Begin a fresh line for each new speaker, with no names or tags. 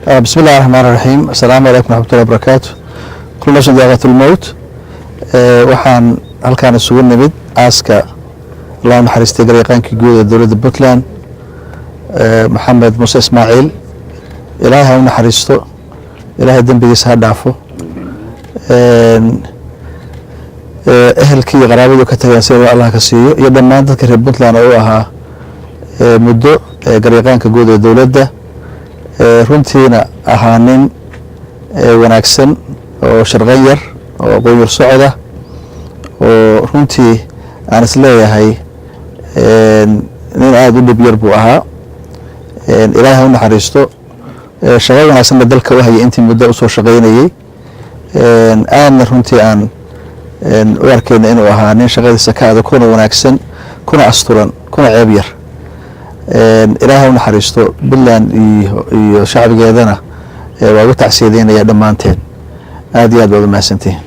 Bismi illahi raxmaan raxiim. Asalaamu calaykum raxmatullahi barakaatu. Kullu nafsin daa'iqatu lmowt. Waxaan halkaan isugu nimid aaska Allah naxariistay garyaqaankii guud ee dowladda Puntland, Maxamed Muuse Ismaaciil. Ilaahay ha u naxariisto, Ilaahay dembigiisa ha dhaafo. Ehelkii iyo qaraabadii ka tagay sida Allah ka siiyo, iyo dhammaan dadka reer Puntland oo u ahaa muddo garyaqaanka guud ee dowladda. Runtiina ahaa nin wanaagsan oo sharqan yar oo qoyar socoda, oo runtii aan isleeyahay nin aada u dhib yar buu ahaa. Ilaahay ha u naxariisto. Shaqo wanaagsanna dalka u hayay intii muddo usoo shaqaynayey. Aadna runtii aan u arkayna inuu ahaa nin shaqadiisa ka adag, kuna wanaagsan, kuna asturan, kuna ceeb yar. Ilaahay ha u naxariisto. Puntland iyo shacbigeedana waa ugu tacsiyadeynaya dhammaanteen. Aad iyo aad baad u mahadsantihiin.